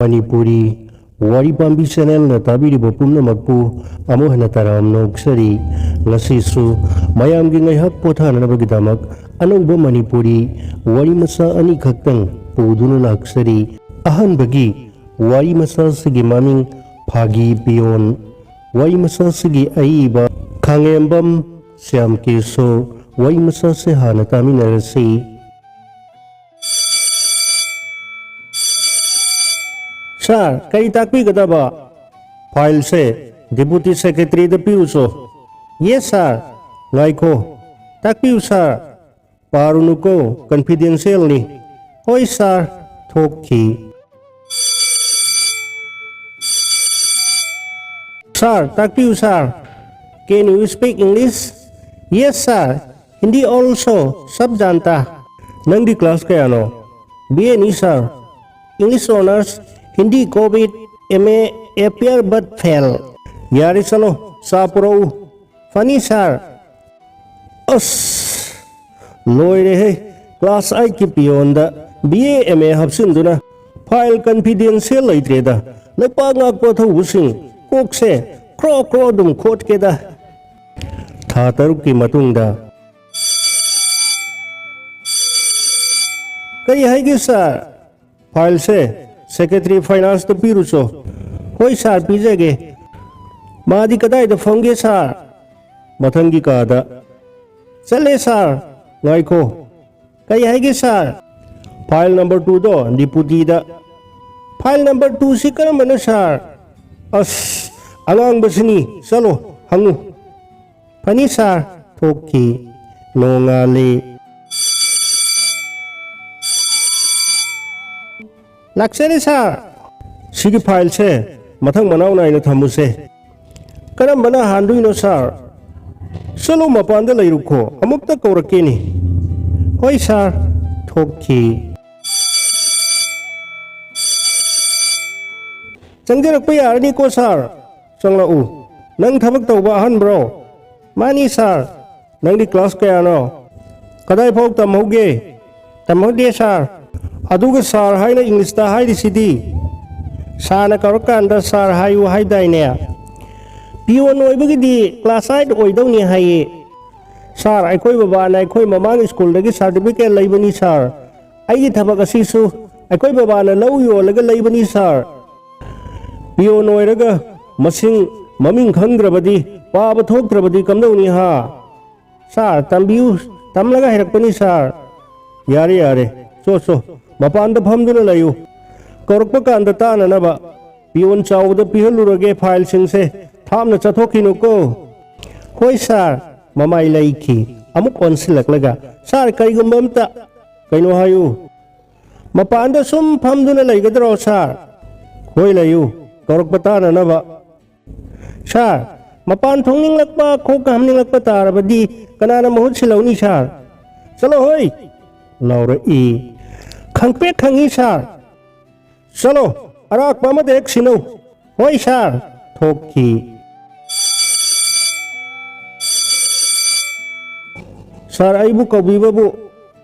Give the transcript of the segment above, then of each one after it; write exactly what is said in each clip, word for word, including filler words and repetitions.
ꯃꯅꯤꯄꯨꯔꯤ ꯋꯥꯔꯤ ꯄꯥꯝꯕꯤ ꯆꯦꯅꯦꯜꯅ ꯇꯥꯕꯤꯔꯤꯕ ꯄꯨꯝꯅꯃꯛꯄꯨ ꯑꯃꯨꯛ ꯍꯟꯅ ꯇꯔꯥꯝꯅ ꯑꯣꯛꯆꯔꯤ꯫ ꯉꯁꯤꯁꯨ ꯃꯌꯥꯝꯒꯤ ꯉꯥꯏꯍꯥꯛ ꯄꯣꯊꯥꯅꯅꯕꯒꯤꯗꯃꯛ ꯑꯅꯧꯕ ꯃꯅꯤꯄꯨꯔꯤ ꯋꯥꯔꯤ ꯃꯆꯥ ꯑꯅꯤꯈꯛꯇꯪ ꯄꯨꯗꯨꯅ ꯂꯥꯛꯆꯔꯤ꯫ ꯑꯍꯥꯟꯕꯒꯤ ꯋꯥꯔꯤ ꯃꯆꯥꯁꯤꯒꯤ ꯃꯃꯤꯡ ꯐꯥꯒꯤ ꯄꯤꯌꯣꯟ꯫ ꯋꯥꯔꯤ ꯃꯆꯥꯁꯤꯒꯤ ꯑꯏꯕ ꯈꯥꯉꯦꯝꯕꯝ ꯁ꯭ꯌꯥꯝꯀꯦꯁꯣ꯫ ꯋꯥꯔꯤ ꯃꯆꯥꯁꯦ ꯍꯥꯟꯅ ꯇꯥꯃꯤꯟꯅꯔꯁꯤ꯫ ꯁꯥꯔ, ꯀꯔꯤ ꯇꯥꯛꯄꯤꯒꯗꯕ? ꯐꯥꯏꯜꯁꯦ ꯗꯤꯄꯨꯇꯤ ꯁꯦꯀ꯭ꯔꯦꯇꯔꯤꯗ ꯄꯤꯔꯨꯆꯣ꯫ ꯌꯦꯁ ꯁꯥꯔ꯫ ꯉꯥꯏꯈꯣ, ꯇꯥꯛꯄꯤꯌꯨ ꯁꯥꯔ꯫ ꯄꯥꯔꯨꯅꯨꯀꯣ, ꯀꯟꯐꯤꯗꯦꯟꯁꯤꯌꯦꯜꯅꯤ꯫ ꯍꯣꯏ ꯁꯥꯔ꯫ ꯊꯣꯛꯈꯤ꯫ ꯁꯥꯔ, ꯇꯥꯛꯄꯤꯌꯨ ꯁꯥꯔ꯫ Can you speak English? Yes sir, Hindi also, सब जानता. ꯅꯪꯗꯤ ꯀ꯭ꯂꯥꯁ ꯀꯌꯥꯅꯣ? B any sir. English honours, Hindi COVID, M A appear but fail. ꯌꯥꯔꯦ ꯆꯠꯂꯣ, ꯆꯥ ꯄꯨꯔꯛꯎ꯫ ꯐꯅꯤ ꯁꯥꯔ꯫ ꯑꯁ, ꯂꯣꯏꯔꯦꯍꯦ꯫ ꯀ꯭ꯂꯥꯁ ꯑꯩꯠꯀꯤ ꯄꯤꯌꯣꯟꯗ ꯕꯤ ꯑꯦ ꯑꯦꯝ ꯑꯦ ꯍꯥꯞꯆꯤꯟꯗꯨꯅ ꯐꯥꯏꯜ ꯀꯟꯐꯤꯗꯦꯟꯁꯤꯌꯦꯜ ꯂꯩꯇ꯭ꯔꯦꯗ꯫ ꯂꯩꯄꯥꯛ ꯉꯥꯛꯄ ꯑꯊꯧꯕꯁꯤꯡ ꯀꯣꯛꯁꯦ ꯀ꯭ꯔꯣ ꯀ꯭ꯔꯣ ꯑꯗꯨꯝ ꯈꯣꯠꯀꯦꯗ꯫ ꯊꯥ ꯇꯔꯨꯛꯀꯤ ꯃꯇꯨꯡꯗ꯫ ꯀꯔꯤ ꯍꯥꯏꯒꯦ ꯁꯥꯔ? ꯐꯥꯏꯜꯁꯦ ꯁꯦꯀ꯭ꯔꯦꯇꯔꯤ ꯐꯥꯏꯅꯥꯟꯁꯇ ꯄꯤꯔꯨꯆꯣ꯫ ꯍꯣꯏ ꯁꯥꯔ, ꯄꯤꯖꯒꯦ꯫ ꯃꯥꯗꯤ ꯀꯗꯥꯏꯗ ꯐꯝꯒꯦ ꯁꯥꯔ? ꯃꯊꯪꯒꯤ ꯀꯥꯗ꯫ ꯆꯠꯂꯦ ꯁꯥꯔ꯫ ꯉꯥꯏꯈꯣ꯫ ꯀꯔꯤ ꯍꯥꯏꯒꯦ ꯁꯥꯔ? ꯐꯥꯏꯜ ꯅꯝꯕꯔ ꯇꯨꯗꯣ ꯗꯤꯄꯨꯇꯤꯗ꯫ ꯐꯥꯏꯜ ꯅꯝꯕꯔ ꯇꯨꯁꯤ ꯀꯔꯝꯕꯅꯣ ꯁꯥꯔ? ꯑꯁ, ꯑꯉꯥꯡꯕꯁꯤꯅꯤ꯫ ꯆꯠꯂꯣ, ꯍꯪꯉꯨ꯫ ꯐꯅꯤ ꯁꯥꯔ꯫ ꯊꯣꯛꯈꯤ꯫ ꯅꯣꯡꯉꯥꯜꯂꯤ꯫ ꯂꯥꯛꯆꯔꯦ ꯁꯥꯔ꯫ ꯁꯤꯒꯤ ꯐꯥꯏꯜꯁꯦ ꯃꯊꯪ ꯃꯅꯥꯎ ꯅꯥꯏꯅ ꯊꯝꯃꯨꯁꯦ꯫ ꯀꯔꯝꯕꯅ ꯍꯥꯟꯗꯣꯏꯅꯣ ꯁꯥꯔ? ꯆꯠꯂꯣ, ꯃꯄꯥꯟꯗ ꯂꯩꯔꯨꯈꯣ, ꯑꯃꯨꯛꯇ ꯀꯧꯔꯛꯀꯦꯅꯦ꯫ ꯍꯣꯏ ꯁꯥꯔ꯫ ꯊꯣꯛꯈꯤ꯫ ꯆꯪꯖꯔꯛꯄ ꯌꯥꯔꯅꯤꯀꯣ ꯁꯥꯔ? ꯆꯪꯂꯛꯎ꯫ ꯅꯪ ꯊꯕꯛ ꯇꯧꯕ ꯑꯍꯥꯟꯕ꯭ꯔꯣ? ꯃꯥꯅꯤ ꯁꯥꯔ꯫ ꯅꯪꯗꯤ ꯀ꯭ꯂꯥꯁ ꯀꯌꯥꯅꯣ? ꯀꯗꯥꯏ ꯐꯥꯎ ꯇꯝꯍꯧꯒꯦ? ꯇꯝꯍꯧꯗꯦ ꯁꯥꯔ꯫ ꯑꯗꯨꯒ ꯁꯥꯔ ꯍꯥꯏꯅ ꯏꯪꯂꯤꯁꯇ ꯍꯥꯏꯔꯤꯁꯤꯗꯤ? ꯁꯥꯔꯅ ꯀꯧꯔꯀꯥꯟꯗ ꯁꯥꯔ ꯍꯥꯏꯌꯨ ꯍꯥꯏꯗꯥꯏꯅꯦ? ꯄꯤꯌꯣꯟ ꯑꯣꯏꯕꯒꯤꯗꯤ ꯀ꯭ꯂꯥꯁ ꯑꯥꯏꯠ ꯑꯣꯏꯗꯧꯅꯤ ꯍꯥꯏꯌꯦ꯫ ꯁꯥꯔ, ꯑꯩꯈꯣꯏ ꯕꯕꯥꯅ ꯑꯩꯈꯣꯏ ꯃꯃꯥꯡ ꯁ꯭ꯀꯨꯜꯗꯒꯤ ꯁꯥꯔꯇꯤꯐꯤꯀꯦꯠ ꯂꯩꯕꯅꯤ ꯁꯥꯔ꯫ ꯑꯩꯒꯤ ꯊꯕꯛ ꯑꯁꯤꯁꯨ ꯑꯩꯈꯣꯏ ꯕꯕꯥꯅ ꯂꯧ ꯌꯣꯜꯂꯒ ꯂꯩꯕꯅꯤ ꯁꯥꯔ꯫ ꯄꯤꯌꯣꯟ ꯑꯣꯏꯔꯒ ꯃꯁꯤꯡ ꯃꯃꯤꯡ ꯈꯪꯗ꯭ꯔꯕꯗꯤ, ꯄꯥꯕ ꯊꯣꯛꯇ꯭ꯔꯕꯗꯤ ꯀꯝꯗꯧꯅꯤ ꯍꯥ? ꯁꯥꯔ, ꯇꯝꯕꯤꯌꯨ, ꯇꯝꯂꯒ ꯍꯩꯔꯛꯄꯅꯤ ꯁꯥꯔ꯫ ꯌꯥꯔꯦ, ꯌꯥꯔꯦ, ꯆꯣ, ꯆꯣ, ꯃꯄꯥꯟꯗ ꯐꯝꯗꯨꯅ ꯂꯩꯌꯨ꯫ ꯀꯧꯔꯛꯄ ꯀꯥꯟꯗ ꯇꯥꯅꯅꯕ ꯄꯤꯌꯣꯟ ꯆꯥꯎꯕꯗ ꯄꯤꯍꯜꯂꯨꯔꯒꯦ ꯐꯥꯏꯜꯁꯤꯡꯁꯦ, ꯊꯥꯞꯅ ꯆꯠꯊꯣꯛꯈꯤꯅꯨꯀꯣ꯫ ꯍꯣꯏ ꯁꯥꯔ꯫ ꯃꯃꯥꯏ ꯂꯩꯈꯤ꯫ ꯑꯃꯨꯛ ꯑꯣꯟꯁꯤꯜꯂꯛꯂꯒ, ꯁꯥꯔ, ꯀꯔꯤꯒꯨꯝꯕ ꯑꯝꯇ ꯀꯩꯅꯣ ꯍꯥꯏꯌꯨ꯫ ꯃꯄꯥꯟꯗ ꯁꯨꯝ ꯐꯝꯗꯨꯅ ꯂꯩꯒꯗ꯭ꯔꯣ ꯁꯥꯔ? ꯍꯣꯏ ꯂꯩꯌꯨ, ꯀꯧꯔꯛꯄ ꯇꯥꯅꯅꯕ꯫ ꯁꯥꯔ, ꯃꯄꯥꯟ ꯊꯣꯛꯅꯤꯡꯂꯛꯄ, ꯈꯣꯡ ꯍꯥꯝꯅꯤꯡꯂꯛꯄ ꯇꯥꯔꯕꯗꯤ ꯀꯅꯥꯅ ꯃꯍꯨꯠ ꯁꯤꯜꯍꯧꯅꯤ ꯁꯥꯔ? ꯆꯠꯂꯣ ꯍꯣꯏ! ꯂꯥꯎꯔꯛꯏ꯫ ꯈꯪꯄ꯭ꯔꯦꯛ ꯈꯪꯏ ꯁꯥꯔ꯫ ꯆꯠꯂꯣ, ꯑꯔꯥꯛꯄ ꯑꯃꯗ ꯍꯦꯛ ꯁꯤꯟꯅꯧ꯫ ꯍꯣꯏ ꯁꯥꯔ꯫ ꯊꯣꯛꯈꯤ꯫ ꯁꯥꯔ, ꯑꯩꯕꯨ ꯀꯧꯕꯤꯕꯕꯨ?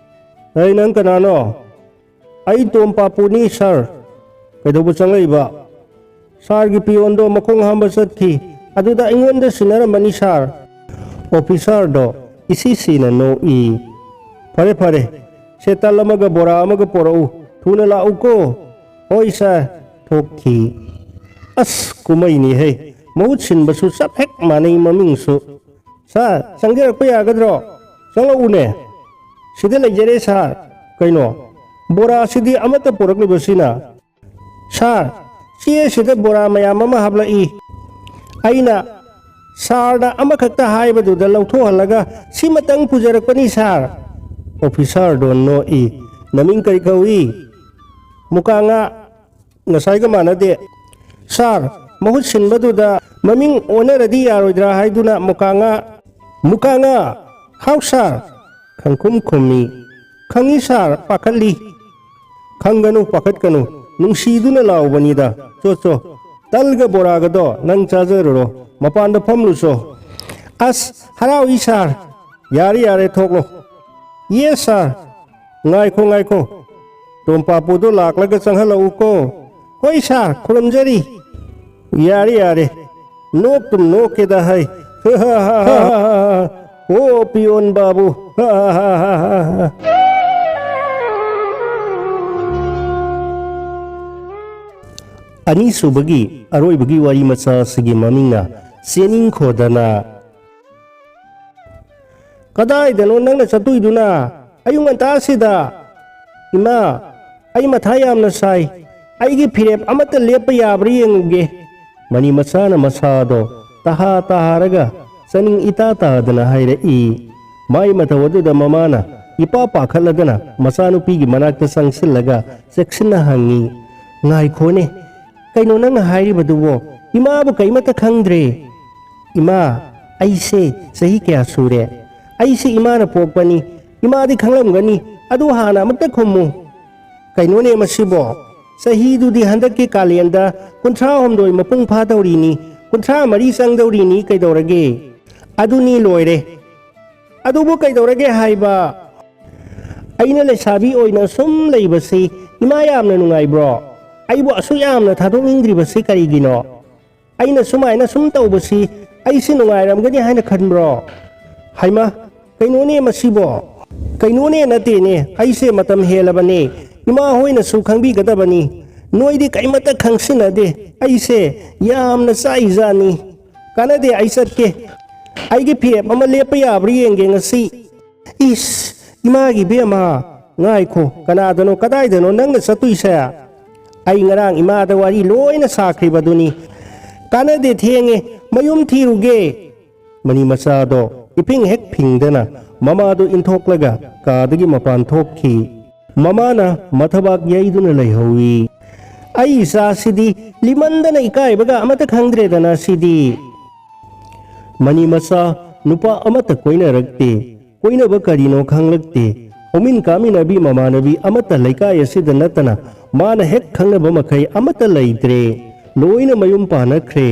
ꯑꯩ ꯅꯪ ꯀꯅꯥꯅꯣ? ꯑꯩ ꯇꯣꯝ ꯄꯥꯄꯨꯅꯤ ꯁꯥꯔ꯫ ꯀꯩꯗꯧꯕ ꯆꯪꯂꯛꯏꯕ? ꯁꯥꯔꯒꯤ ꯄꯤꯌꯣꯟꯗꯣ ꯃꯈꯣꯡ ꯍꯥꯝꯕ ꯆꯠꯈꯤ꯫ ꯑꯗꯨꯗ ꯑꯩꯉꯣꯟꯗ ꯁꯤꯟꯅꯔꯝꯕꯅꯤ ꯁꯥꯔ꯫ ꯑꯣꯐꯤꯁꯥꯔꯗꯣ ꯏꯁꯤ ꯁꯤꯅ ꯅꯣꯛꯏ꯫ ꯐꯔꯦ ꯐꯔꯦ, ꯁꯦ ꯇꯜ ꯑꯃꯒ ꯕꯣꯔꯥ ꯑꯃꯒ ꯄꯣꯔꯛꯎ꯫ ꯊꯨꯅ ꯂꯥꯛꯎꯀꯣ꯫ ꯍꯣꯏ ꯁꯥꯔ꯫ ꯊꯣꯛꯈꯤ꯫ ꯑꯁ, ꯀꯨꯝꯍꯩꯅꯤꯍꯦ꯫ ꯃꯍꯨꯠ ꯁꯤꯟꯕꯁꯨ ꯆꯞ ꯍꯦꯛ ꯃꯥꯟꯅꯩ ꯃꯃꯤꯡꯁꯨ꯫ ꯁꯥꯔ, ꯆꯪꯖꯔꯛꯄ ꯌꯥꯒꯗ꯭ꯔꯣ? ꯆꯪꯂꯛꯎꯅꯦ꯫ ꯁꯤꯗ ꯂꯩꯖꯔꯦ ꯁꯥꯔ꯫ ꯀꯩꯅꯣ? ꯕꯣꯔꯥꯁꯤꯗꯤ ꯑꯃꯠꯇ ꯄꯨꯔꯛꯂꯤꯕꯁꯤꯅ? ꯁꯥꯔ, ꯆꯦ ꯑꯁꯤꯗ ꯕꯣꯔꯥ ꯃꯌꯥꯝ ꯑꯃ ꯍꯥꯞꯂꯛꯏ꯫ ꯑꯩꯅ ꯁꯥꯔꯗ ꯑꯃꯈꯛꯇ ꯍꯥꯏꯕꯗꯨꯗ ꯂꯧꯊꯣꯛꯍꯜꯂꯒ ꯁꯤꯃꯇꯪ ꯄꯨꯖꯔꯛꯄꯅꯤ ꯁꯥꯔ꯫ ꯑꯣꯐꯤꯁꯥꯔꯗꯣ ꯅꯣꯛꯏ꯫ ꯅꯃꯤꯡ ꯀꯔꯤ ꯀꯧꯏ? ꯃꯨꯀꯥꯉꯥ꯫ ꯉꯁꯥꯏꯒ ꯃꯥꯟꯅꯗꯦ꯫ ꯁꯥꯔ, ꯃꯍꯨꯠ ꯁꯤꯟꯕꯗꯨꯗ ꯃꯃꯤꯡ ꯑꯣꯟꯅꯔꯗꯤ ꯌꯥꯔꯣꯏꯗ꯭ꯔꯥ ꯍꯥꯏꯗꯨꯅ ꯃꯨꯀꯥꯉꯥ꯫ ꯃꯨꯀꯥꯉꯥ! ꯍꯥꯎ ꯁꯥꯔ! ꯈꯪꯈꯨꯝ ꯈꯨꯝꯃꯤ꯫ ꯈꯪꯏ ꯁꯥꯔ, ꯄꯥꯈꯠꯂꯤ꯫ ꯈꯪꯒꯅꯨ, ꯄꯥꯈꯠꯀꯅꯨ, ꯅꯨꯡꯁꯤꯗꯨꯅ ꯂꯥꯎꯕꯅꯤꯗ꯫ ꯆꯣ, ꯆꯣ, ꯇꯜꯒ ꯕꯣꯔꯥꯒꯗꯣ ꯅꯪ ꯆꯥꯖꯔꯨꯔꯣ, ꯃꯄꯥꯟꯗ ꯐꯝꯂꯨꯆꯣ꯫ ꯑꯁ, ꯍꯔꯥꯎꯏ ꯁꯥꯔ꯫ ꯌꯥꯔꯦ, ꯌꯥꯔꯦ, ꯊꯣꯛꯂꯣ꯫ ꯌꯦꯁ ꯁꯥꯔ꯫ ꯉꯥꯏꯈꯣ, ꯉꯥꯏꯈꯣ꯫ ꯇꯣꯝꯄꯥꯄꯨꯗꯣ ꯂꯥꯛꯂꯒ ꯆꯪꯍꯜꯂꯛꯎꯀꯣ꯫ ꯍꯣꯏ ꯁꯥꯔ, ꯈꯨꯔꯨꯝꯖꯔꯤ꯫ ꯌꯥꯔꯦ, ꯌꯥꯔꯦ, ꯅꯣꯛꯇꯨꯝ ꯅꯣꯛꯀꯦꯗ ꯍꯩ꯫ ꯑꯣ ꯄꯤꯌꯣꯟ ꯕꯥꯕꯨ꯫ ꯑꯅꯤꯁꯨꯕꯒꯤ ꯑꯔꯣꯏꯕꯒꯤ ꯋꯥꯔꯤ ꯃꯆꯥ ꯑꯁꯤꯒꯤ ꯃꯃꯤꯡꯅ ꯆꯦꯅꯤꯡꯈꯣꯗꯅ꯫ "ꯀꯗꯥꯏꯗꯅꯣ ꯅꯪꯅ ꯆꯠꯇꯣꯏꯗꯨꯅ ꯑꯌꯨꯛ ꯉꯟꯇꯥꯁꯤꯗ?" "ꯏꯃꯥ, ꯑꯩ ꯃꯊꯥ ꯌꯥꯝꯅ ꯁꯥꯏ꯫ ꯑꯩꯒꯤ ꯐꯤꯔꯦꯞ ꯑꯃꯠꯇ ꯂꯦꯞꯄ ꯌꯥꯕ꯭ꯔꯥ ꯌꯦꯡꯉꯨꯒꯦ꯫" ꯃꯅꯤ ꯃꯆꯥꯅ ꯃꯁꯥꯗꯣ ꯇꯍꯥ ꯇꯍꯥꯔꯒ ꯆꯥꯅꯤꯡ ꯏꯇꯥ ꯇꯥꯗꯅ ꯍꯥꯏꯔꯛꯏ꯫ ꯃꯥꯏ ꯃꯇꯧ ꯑꯗꯨꯗ ꯃꯃꯥꯅ ꯏꯄꯥ ꯄꯥꯈꯠꯂꯗꯅ ꯃꯆꯥꯅꯨꯄꯤꯒꯤ ꯃꯅꯥꯛꯇ ꯆꯪꯁꯤꯜꯂꯒ ꯆꯦꯛꯁꯤꯟꯅ ꯍꯪꯉꯤ, "ꯉꯥꯏꯈꯣꯅꯦ, ꯀꯩꯅꯣ ꯅꯪꯅ ꯍꯥꯏꯔꯤꯕꯗꯨꯕꯣ? ꯏꯃꯥꯕꯨ ꯀꯩꯃꯠꯇ ꯈꯪꯗ꯭ꯔꯦ꯫" "ꯏꯃꯥ, ꯑꯩꯁꯦ ꯆꯍꯤ ꯀꯌꯥ ꯁꯨꯔꯦ?" "ꯑꯩꯁꯦ ꯏꯃꯥꯅ ꯄꯣꯛꯄꯅꯤ꯫ ꯏꯃꯥꯗꯤ ꯈꯪꯂꯝꯒꯅꯤ꯫ ꯑꯗꯨ ꯍꯥꯟꯅ ꯑꯃꯨꯛꯇ ꯈꯨꯝꯃꯨ꯫" "ꯀꯩꯅꯣꯅꯦ ꯃꯁꯤꯕꯣ? ꯆꯍꯤꯗꯨꯗꯤ ꯍꯟꯗꯛꯀꯤ ꯀꯥꯂꯦꯟꯗ ꯀꯨꯟꯊ꯭ꯔꯥ ꯍꯨꯝꯗꯣꯏ ꯃꯄꯨꯡ ꯐꯥꯗꯧꯔꯤꯅꯤ, ꯀꯨꯟꯊ꯭ꯔꯥ ꯃꯔꯤ ꯆꯪꯗꯧꯔꯤꯅꯤ, ꯀꯩꯗꯧꯔꯒꯦ?" "ꯑꯗꯨꯅꯤ ꯂꯣꯏꯔꯦ꯫ ꯑꯗꯨꯕꯨ ꯀꯩꯗꯧꯔꯒꯦ ꯍꯥꯏꯕ? ꯑꯩꯅ ꯂꯩꯁꯥꯕꯤ ꯑꯣꯏꯅ ꯁꯨꯝ ꯂꯩꯕꯁꯤ ꯏꯃꯥ ꯌꯥꯝꯅ ꯅꯨꯡꯉꯥꯏꯕ꯭ꯔꯣ? ꯑꯩꯕꯨ ꯑꯁꯨꯛ ꯌꯥꯝꯅ ꯊꯥꯗꯣꯛꯅꯤꯡꯗ꯭ꯔꯤꯕꯁꯤ ꯀꯔꯤꯒꯤꯅꯣ? ꯑꯩꯅ ꯁꯨꯃꯥꯏꯅ ꯁꯨꯝ ꯇꯧꯕꯁꯤ ꯑꯩꯁꯤ ꯅꯨꯡꯉꯥꯏꯔꯝꯒꯅꯤ ꯍꯥꯏꯅ ꯈꯟꯕ꯭ꯔꯣ?" "ꯍꯩꯃꯥ, ꯀꯩꯅꯣꯅꯦ ꯃꯁꯤꯕꯣ? ꯀꯩꯅꯣꯅꯦ ꯅꯠꯇꯦꯅꯦ, ꯑꯩꯁꯦ ꯃꯇꯝ ꯍꯦꯜꯂꯕꯅꯦ꯫ ꯏꯃꯥ ꯍꯣꯏꯅꯁꯨ ꯈꯪꯕꯤꯒꯗꯕꯅꯤ꯫ ꯅꯣꯏꯗꯤ ꯀꯩꯃꯠꯇ ꯈꯪꯁꯤꯟꯅꯗꯦ꯫ ꯑꯩꯁꯦ ꯌꯥꯝꯅ ꯆꯥꯛꯏꯖꯥꯠꯅꯤ꯫ ꯀꯥꯟꯅꯗꯦ, ꯑꯩ ꯆꯠꯀꯦ꯫ ꯑꯩꯒꯤ ꯐꯤꯔꯦꯞ ꯑꯃ ꯂꯦꯞꯄ ꯌꯥꯕ꯭ꯔꯥ ꯌꯦꯡꯒꯦ ꯉꯁꯤ꯫" "ꯏꯁ, ꯏꯃꯥꯒꯤ ꯏꯕꯦꯝꯃ, ꯉꯥꯏꯈꯣ, ꯀꯅꯥꯗꯅꯣ, ꯀꯗꯥꯏꯗꯅꯣ ꯅꯪꯅ ꯆꯠꯇꯣꯏꯁꯦ?" "ꯑꯩ ꯉꯔꯥꯡ ꯏꯃꯥꯗ ꯋꯥꯔꯤ ꯂꯣꯏꯅ ꯁꯥꯈ꯭ꯔꯤꯕꯗꯨꯅꯤ꯫ ꯀꯥꯟꯅꯗꯦ, ꯊꯦꯡꯉꯦ, ꯃꯌꯨꯝ ꯊꯤꯔꯨꯒꯦ꯫" ꯃꯅꯤ ꯃꯆꯥꯗꯣ ꯏꯐꯤꯡ ꯍꯦꯛ ꯐꯤꯡꯗꯅ ꯃꯃꯥꯗꯨ ꯏꯟꯊꯣꯛꯂꯒ ꯀꯥꯗꯒꯤ ꯃꯄꯥꯟ ꯊꯣꯛꯈꯤ꯫ ꯃꯃꯥꯅ ꯃꯊꯕꯥꯛ ꯌꯩꯗꯨꯅ ꯂꯩꯍꯧꯏ꯫ "ꯑꯩ ꯏꯆꯥꯁꯤꯗꯤ ꯂꯤꯃꯟꯗꯅ ꯏꯀꯥꯏꯕꯒ ꯑꯃꯠꯇ ꯈꯪꯗ꯭ꯔꯦꯗꯅ ꯁꯤꯗꯤ꯫" ꯃꯅꯤ ꯃꯆꯥ ꯅꯨꯄꯥ ꯑꯃꯠꯇ ꯀꯣꯏꯅꯔꯛꯇꯦ꯫ ꯀꯣꯏꯅꯕ ꯀꯔꯤꯅꯣ ꯈꯪꯂꯛꯇꯦ꯫ ꯍꯧꯃꯤꯟ ꯀꯥꯃꯤꯟꯅꯕꯤ ꯃꯃꯥꯟꯅꯕꯤ ꯑꯃꯠꯇ ꯂꯩꯀꯥꯏ ꯑꯁꯤꯗ ꯅꯠꯇꯅ ꯃꯥꯅ ꯍꯦꯛ ꯈꯪꯅꯕ ꯃꯈꯩ ꯑꯃꯠꯇ ꯂꯩꯇ꯭ꯔꯦ꯫ ꯂꯣꯏꯅ ꯃꯌꯨꯝ ꯄꯥꯟꯅꯈ꯭ꯔꯦ꯫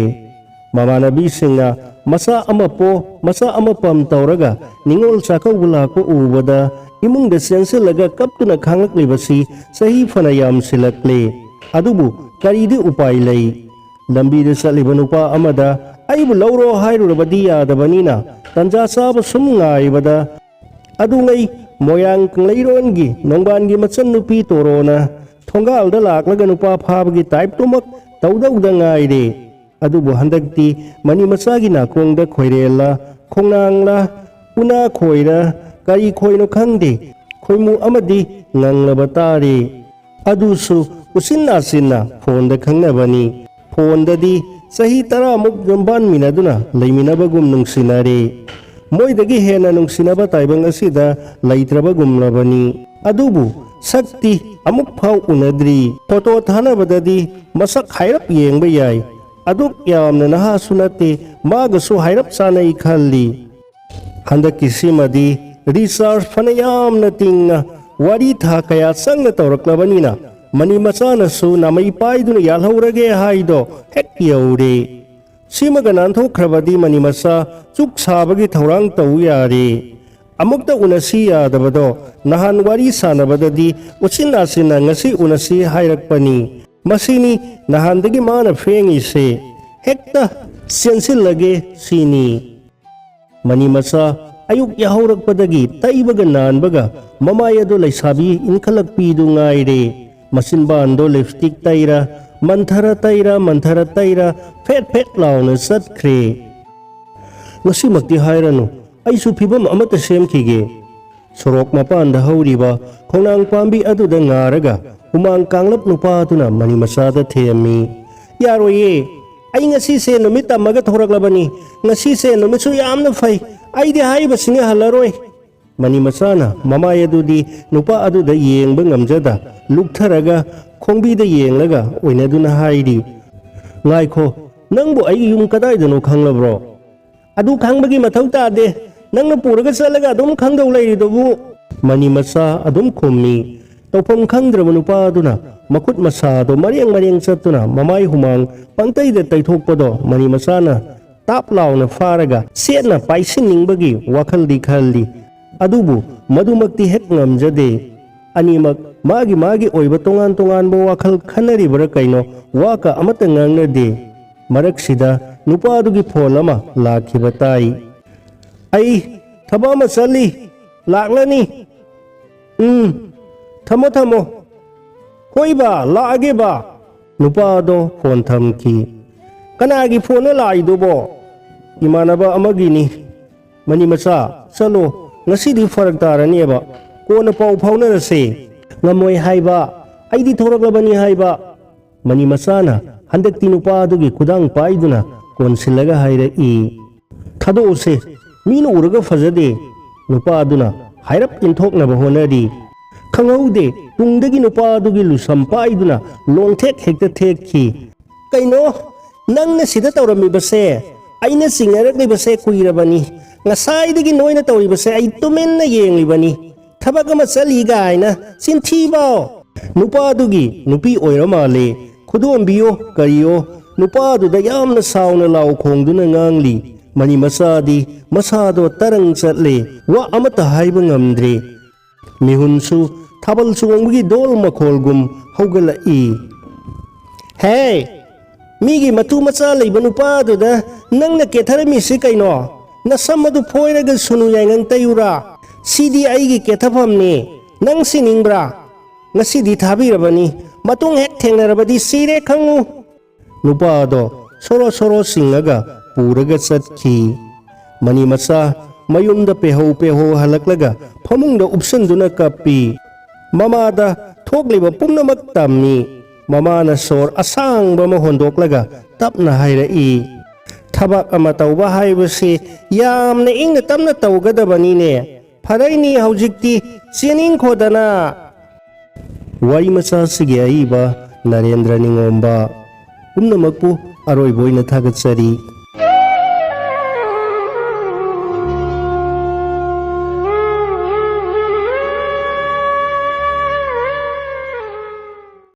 ꯃꯃꯥꯟꯅꯕꯤꯁꯤꯡꯅ ꯃꯆꯥ ꯑꯃ ꯄꯣ, ꯃꯆꯥ ꯑꯃ ꯄꯝ ꯇꯧꯔꯒ ꯅꯤꯉꯣꯜ ꯆꯥꯛꯀꯧꯕ ꯂꯥꯛꯄ ꯎꯕꯗ ꯏꯃꯨꯡꯗ ꯆꯦꯟꯁꯤꯜꯂꯒ ꯀꯞꯇꯨꯅ ꯈꯥꯡꯂꯛꯂꯤꯕꯁꯤ ꯆꯍꯤ ꯐꯅ ꯌꯥꯝꯁꯤꯜꯂꯛꯂꯦ꯫ ꯑꯗꯨꯕꯨ ꯀꯔꯤꯗꯤ ꯎꯄꯥꯏ ꯂꯩ? ꯂꯝꯕꯤꯗ ꯆꯠꯂꯤꯕ ꯅꯨꯄꯥ ꯑꯃꯗ ꯑꯩꯕꯨ ꯂꯧꯔꯣ ꯍꯥꯏꯔꯨꯔꯕꯗꯤ ꯌꯥꯗꯕꯅꯤꯅ, ꯇꯟꯖꯥ ꯆꯥꯕ ꯁꯨꯝ ꯉꯥꯏꯕꯗ, ꯑꯗꯨꯉꯩ ꯃꯣꯏꯔꯥꯡ ꯀꯪꯂꯩꯔꯣꯟꯒꯤ ꯅꯣꯡꯕꯥꯟꯒꯤ ꯃꯆꯟꯅꯨꯄꯤ ꯇꯣꯔꯣꯅ ꯊꯣꯡꯒꯥꯜꯗ ꯂꯥꯛꯂꯒ ꯅꯨꯄꯥ ꯐꯥꯕꯒꯤ ꯇꯥꯏꯞꯇꯨꯃꯛ ꯇꯧꯗꯧꯗ ꯉꯥꯏꯔꯦ꯫ ꯑꯗꯨꯕꯨ ꯍꯟꯗꯛꯇꯤ ꯃꯅꯤ ꯃꯆꯥꯒꯤ ꯅꯥꯀꯣꯡꯗ ꯈꯣꯏꯔꯦꯜꯂ, ꯈꯣꯡꯅꯥꯡꯂ, ꯎꯅꯥ ꯈꯣꯏꯔ, ꯀꯔꯤ ꯈꯣꯏꯅꯣ ꯈꯪꯗꯦ, ꯈꯣꯏꯃꯨ ꯑꯃꯗꯤ ꯉꯪꯂꯕ ꯇꯥꯔꯦ꯫ ꯑꯗꯨꯁꯨ ꯎꯆꯤꯟ ꯅꯥꯆꯤꯟꯅ ꯐꯣꯟꯗ ꯈꯪꯅꯕꯅꯤ꯫ ꯐꯣꯟꯗꯗꯤ ꯆꯍꯤ ꯇꯔꯥꯃꯨꯛ ꯌꯨꯝꯕꯥꯟꯃꯤꯟꯅꯗꯨꯅ ꯂꯩꯃꯤꯟꯅꯕꯒꯨꯝ ꯅꯨꯡꯁꯤꯅꯔꯦ꯫ ꯃꯣꯏꯗꯒꯤ ꯍꯦꯟꯅ ꯅꯨꯡꯁꯤꯅꯕ ꯇꯥꯏꯕꯪ ꯑꯁꯤꯗ ꯂꯩꯇ꯭ꯔꯕꯒꯨꯝꯂꯕꯅꯤ꯫ ꯑꯗꯨꯕꯨ ꯁꯛꯇꯤ ꯑꯃꯨꯛ ꯐꯥꯎ ꯎꯅꯗ꯭ꯔꯤ꯫ ꯐꯣꯇꯣ ꯊꯥꯅꯕꯗꯗꯤ ꯃꯁꯛ ꯍꯥꯏꯔꯞ ꯌꯦꯡꯕ ꯌꯥꯏ꯫ ꯑꯗꯨꯛ ꯌꯥꯝꯅ ꯅꯍꯥꯁꯨ ꯅꯠꯇꯦ, ꯃꯥꯒꯁꯨ ꯍꯥꯏꯔꯞ ꯆꯥꯅꯩ ꯈꯜꯂꯤ꯫ ꯍꯟꯗꯛꯀꯤꯁꯤꯃꯗꯤ ꯔꯤꯆꯥꯔꯖ ꯐꯅ ꯌꯥꯝꯅ ꯇꯤꯡꯅ ꯋꯥꯔꯤ ꯊꯥ ꯀꯌꯥ ꯆꯪꯅ ꯇꯧꯔꯛꯂꯕꯅꯤꯅ, ꯃꯅꯤ ꯃꯆꯥꯅꯁꯨ ꯅꯥꯃꯩ ꯄꯥꯏꯗꯨꯅ ꯌꯥꯜꯍꯧꯔꯒꯦ ꯍꯥꯏꯗꯣ ꯍꯦꯛ ꯌꯧꯔꯦ꯫ ꯁꯤꯃꯒ ꯅꯥꯟꯊꯣꯛꯈ꯭ꯔꯕꯗꯤ ꯃꯅꯤ ꯃꯆꯥ ꯆꯨꯛ ꯁꯥꯕꯒꯤ ꯊꯧꯔꯥꯡ ꯇꯧ ꯌꯥꯔꯦ꯫ ꯑꯃꯨꯛꯇ ꯎꯅꯁꯤ ꯌꯥꯗꯕꯗꯣ ꯅꯍꯥꯟ ꯋꯥꯔꯤ ꯁꯥꯟꯅꯕꯗꯗꯤ ꯎꯆꯤꯟ ꯅꯥꯆꯤꯟꯅ ꯉꯁꯤ ꯎꯅꯁꯤ ꯍꯥꯏꯔꯛꯄꯅꯤ꯫ ꯃꯁꯤꯅꯤ ꯅꯍꯥꯟꯗꯒꯤ ꯃꯥꯅ ꯐꯦꯡꯉꯤꯁꯦ꯫ ꯍꯦꯛꯇ ꯆꯦꯟꯁꯤꯜꯂꯒꯦ ꯁꯤꯅꯤ꯫ ꯃꯅꯤ ꯃꯆꯥ ꯑꯌꯨꯛ ꯌꯥꯍꯧꯔꯛꯄꯗꯒꯤ ꯇꯩꯕꯒ ꯅꯥꯟꯕꯒ ꯃꯃꯥꯏ ꯑꯗꯨ ꯂꯩꯁꯥꯕꯤ ꯏꯟꯈꯠꯂꯛꯄꯤꯗꯨ ꯉꯥꯏꯔꯦ꯫ ꯃꯆꯤꯟꯕꯥꯟꯗꯣ ꯂꯤꯞꯁꯇꯤꯛ ꯇꯩꯔ, ꯃꯟꯊꯔ ꯇꯩꯔ, ꯃꯟꯊꯔ ꯇꯩꯔ ꯐꯦꯠ ꯐꯦꯠ ꯂꯥꯎꯅ ꯆꯠꯈ꯭ꯔꯦ꯫ ꯉꯁꯤꯃꯛꯇꯤ ꯍꯥꯏꯔꯅꯨ, ꯑꯩꯁꯨ ꯐꯤꯕꯝ ꯑꯃꯠꯇ ꯁꯦꯝꯈꯤꯒꯦ꯫ ꯁꯣꯔꯣꯛ ꯃꯄꯥꯟꯗ ꯍꯧꯔꯤꯕ ꯈꯣꯡꯅꯥꯡ ꯄꯥꯝꯕꯤ ꯑꯗꯨꯗ ꯉꯥꯔꯒ ꯍꯨꯃꯥꯡ ꯀꯥꯡꯂꯞ ꯅꯨꯄꯥ ꯑꯗꯨꯅ ꯃꯅꯤ ꯃꯆꯥꯗ ꯊꯦꯝꯃꯤ꯫ "ꯌꯥꯔꯣꯏꯌꯦ, ꯑꯩ ꯉꯁꯤꯁꯦ ꯅꯨꯃꯤꯠ ꯇꯝꯃꯒ ꯊꯣꯔꯛꯂꯕꯅꯤ꯫ ꯉꯁꯤꯁꯦ ꯅꯨꯃꯤꯠꯁꯨ ꯌꯥꯝꯅ ꯐꯩ꯫ ꯑꯩꯗꯤ ꯍꯥꯏꯔꯤꯕꯁꯤꯡ ꯍꯜꯂꯔꯣꯏ꯫" ꯃꯅꯤ ꯃꯆꯥꯅ ꯃꯃꯥꯏ ꯑꯗꯨꯗꯤ ꯅꯨꯄꯥ ꯑꯗꯨꯗ ꯌꯦꯡꯕ ꯉꯝꯖꯗ ꯂꯨꯛꯊꯔꯒ ꯈꯣꯡꯕꯤꯗ ꯌꯦꯡꯂꯒ ꯑꯣꯏꯅꯗꯨꯅ ꯍꯥꯏꯔꯤ, "ꯉꯥꯏꯈꯣ, ꯅꯪꯕꯨ ꯑꯩꯒꯤ ꯌꯨꯝ ꯀꯗꯥꯏꯗꯅꯣ ꯈꯪꯂꯕ꯭ꯔꯣ?" "ꯑꯗꯨ ꯈꯪꯕꯒꯤ ꯃꯊꯧ ꯇꯥꯗꯦ꯫ ꯅꯪꯅ ꯄꯨꯔꯒ ꯆꯠꯂꯒ ꯑꯗꯨꯝ ꯈꯪꯗꯧ ꯂꯩꯔꯤꯗꯨꯕꯨ?" ꯃꯅꯤ ꯃꯆꯥ ꯑꯗꯨꯝ ꯈꯨꯝꯃꯤ꯫ ꯇꯧꯐꯝ ꯈꯪꯗ꯭ꯔꯕ ꯅꯨꯄꯥ ꯑꯗꯨꯅ ꯃꯈꯨꯠ ꯃꯁꯥꯗꯣ ꯃꯔꯦꯡ ꯃꯔꯦꯡ ꯆꯠꯇꯨꯅ ꯃꯃꯥꯏ ꯍꯨꯃꯥꯡ ꯄꯪꯇꯩꯗ ꯇꯩꯊꯣꯛꯄꯗꯣ ꯃꯅꯤ ꯃꯆꯥꯅ ꯇꯥꯞ ꯂꯥꯎꯅ ꯐꯥꯔꯒ ꯁꯦꯠꯅ ꯄꯥꯏꯁꯤꯟꯅꯤꯡꯕꯒꯤ ꯋꯥꯈꯜꯗꯤ ꯈꯜꯂꯤ꯫ ꯑꯗꯨꯕꯨ ꯃꯗꯨꯃꯛꯇꯤ ꯍꯦꯛ ꯉꯝꯖꯗꯦ꯫ ꯑꯅꯤꯃꯛ ꯃꯥꯒꯤ ꯃꯥꯒꯤ ꯑꯣꯏꯕ ꯇꯣꯉꯥꯟ ꯇꯣꯉꯥꯟꯕ ꯋꯥꯈꯜ ꯈꯟꯅꯔꯤꯕ꯭ꯔꯥ ꯀꯩꯅꯣ, ꯋꯥ ꯀ ꯑꯃꯠꯇ ꯉꯥꯡꯅꯗꯦ꯫ ꯃꯔꯛꯁꯤꯗ ꯅꯨꯄꯥꯗꯨꯒꯤ ꯐꯣꯟ ꯑꯃ ꯂꯥꯛꯈꯤꯕ ꯇꯥꯏ꯫ "ꯑꯩ ꯊꯕꯛ ꯑꯃ ꯆꯠꯂꯤ, ꯂꯥꯛꯂꯅꯤ꯫" "ꯎꯝ, ꯊꯝꯃꯣ, ꯊꯝꯃꯣ꯫" "ꯍꯣꯏ ꯕꯥ, ꯂꯥꯛꯑꯒꯦ ꯕꯥ꯫" ꯅꯨꯄꯥꯗꯣ ꯐꯣꯟ ꯊꯝꯈꯤ꯫ "ꯀꯅꯥꯒꯤ ꯐꯣꯟꯅꯣ ꯂꯥꯛꯏꯗꯨꯕꯣ?" "ꯏꯃꯥꯟꯅꯕ ꯑꯃꯒꯤꯅꯤ꯫" "ꯃꯅꯤ ꯃꯆꯥ, ꯆꯠꯂꯣ, ꯉꯁꯤꯗꯤ ꯐꯔꯛ ꯇꯥꯔꯅꯦꯕ, ꯀꯣꯟꯅ ꯄꯥꯎ ꯐꯥꯎꯅꯔꯁꯦ꯫" "ꯉꯝꯃꯣꯏ ꯍꯥꯏꯕ, ꯑꯩꯗꯤ ꯊꯣꯔꯛꯂꯕꯅꯤ ꯍꯥꯏꯕ꯫" ꯃꯅꯤ ꯃꯆꯥꯅ ꯍꯟꯗꯛꯇꯤ ꯅꯨꯄꯥꯗꯨꯒꯤ ꯈꯨꯗꯥꯡ ꯄꯥꯏꯗꯨꯅ ꯀꯣꯟꯁꯤꯜꯂꯒ ꯍꯥꯏꯔꯛꯏ꯫ "ꯊꯥꯗꯣꯛꯎꯁꯦ, ꯃꯤꯅ ꯎꯔꯒ ꯐꯖꯗꯦ꯫" ꯅꯨꯄꯥꯗꯨꯅ ꯍꯥꯏꯔꯞ ꯏꯟꯊꯣꯛꯅꯕ ꯍꯣꯠꯅꯔꯤ꯫ ꯈꯪꯍꯧꯗꯦ, ꯇꯨꯡꯗꯒꯤ ꯅꯨꯄꯥꯗꯨꯒꯤ ꯂꯨꯁꯝ ꯄꯥꯏꯗꯨꯅ ꯂꯣꯡꯊꯦꯛ ꯍꯦꯛꯇ ꯊꯦꯛꯈꯤ꯫ "ꯀꯩꯅꯣ, ꯅꯪꯅ ꯁꯤꯗ ꯇꯧꯔꯝꯃꯤꯕꯁꯦ? ꯑꯩꯅ ꯆꯤꯡꯅꯔꯛꯂꯤꯕꯁꯦ ꯀꯨꯏꯔꯕꯅꯤ꯫ ꯉꯁꯥꯏꯗꯒꯤ ꯅꯣꯏꯅ ꯇꯧꯔꯤꯕꯁꯦ ꯑꯩ ꯇꯨꯃꯤꯟꯅ ꯌꯦꯡꯂꯤꯕꯅꯤ꯫ ꯊꯕꯛ ꯑꯃ ꯆꯠꯂꯤ ꯀꯥꯏꯅ, ꯆꯤꯟꯊꯤꯕ!" ꯅꯨꯄꯥꯗꯨꯒꯤ ꯅꯨꯄꯤ ꯑꯣꯏꯔ ꯃꯥꯜꯂꯦ꯫ ꯈꯨꯗꯣꯝꯕꯤꯌꯣ ꯀꯔꯤꯌꯣ, ꯅꯨꯄꯥꯗꯨꯗ ꯌꯥꯝꯅ ꯁꯥꯎꯅ ꯂꯥꯎ ꯈꯣꯡꯗꯨꯅ ꯉꯥꯡꯂꯤ꯫ ꯃꯅꯤ ꯃꯆꯥꯗꯤ ꯃꯁꯥꯗꯣ ꯇꯔꯪ ꯆꯠꯂꯦ, ꯋꯥ ꯑꯃꯠꯇ ꯍꯥꯏꯕ ꯉꯝꯗ꯭ꯔꯦ꯫ ꯃꯤꯍꯨꯟꯁꯨ ꯊꯥꯕꯜ ꯆꯣꯡꯕꯒꯤ ꯗꯣꯜ ꯃꯈꯣꯜꯒꯨꯝ ꯍꯧꯒꯠꯂꯛꯏ꯫ "ꯍꯦ, ꯃꯤꯒꯤ ꯃꯇꯨ ꯃꯆꯥ ꯂꯩꯕ ꯅꯨꯄꯥꯗꯨꯗ ꯅꯪꯅ ꯀꯦꯊꯔꯝꯃꯤꯁꯤ ꯀꯩꯅꯣ? ꯅꯁꯝ ꯑꯗꯨ ꯐꯣꯏꯔꯒ ꯁꯨꯅꯨ ꯌꯥꯏꯉꯪ ꯇꯩꯌꯨꯔꯥ? ꯁꯤꯗꯤ ꯑꯩꯒꯤ ꯀꯦꯊꯐꯝꯅꯤ꯫ ꯅꯪ ꯁꯤꯅꯤꯡꯕ꯭ꯔꯥ? ꯉꯁꯤꯗꯤ ꯊꯥꯕꯤꯔꯕꯅꯤ꯫ ꯃꯇꯨꯡ ꯍꯦꯛ ꯊꯦꯡꯅꯔꯕꯗꯤ ꯁꯤꯔꯦ ꯈꯪꯉꯨ꯫" ꯅꯨꯄꯥꯗꯣ ꯁꯣꯔꯣ ꯁꯣꯔꯣ ꯆꯤꯡꯉꯒ ꯄꯨꯔꯒ ꯆꯠꯈꯤ꯫ ꯃꯅꯤ ꯃꯆꯥ ꯃꯌꯨꯝꯗ ꯄꯦꯍꯧ ꯄꯦꯍꯧ ꯍꯜꯂꯛꯂꯒ ꯐꯃꯨꯡꯗ ꯎꯞꯁꯟꯗꯨꯅ ꯀꯞꯄꯤ꯫ ꯃꯃꯥꯗ ꯊꯣꯛꯂꯤꯕ ꯄꯨꯝꯅꯃꯛ ꯇꯝꯃꯤ꯫ ꯃꯃꯥꯅ ꯁꯣꯔ ꯑꯁꯥꯡꯕ ꯑꯃ ꯍꯣꯟꯗꯣꯛꯂꯒ ꯇꯞꯅ ꯍꯥꯏꯔꯛꯏ, "ꯊꯕꯛ ꯑꯃ ꯇꯧꯕ ꯍꯥꯏꯕꯁꯤ ꯌꯥꯝꯅ ꯏꯪꯅ ꯇꯞꯅ ꯇꯧꯒꯗꯕꯅꯤꯅꯦ꯫ ꯐꯔꯩꯅꯤ ꯍꯧꯖꯤꯛꯇꯤ ꯆꯦꯟꯅꯤꯡꯈꯣꯗꯅ꯫" ꯋꯥꯔꯤ ꯃꯆꯥꯁꯤꯒꯤ ꯑꯏꯕ ꯅꯔꯦꯟꯗ꯭ꯔ ꯅꯤꯉꯣꯝꯕ꯫ ꯄꯨꯝꯅꯃꯛꯄꯨ ꯑꯔꯣꯏꯕ ꯑꯣꯏꯅ ꯊꯥꯒꯠꯆꯔꯤ꯫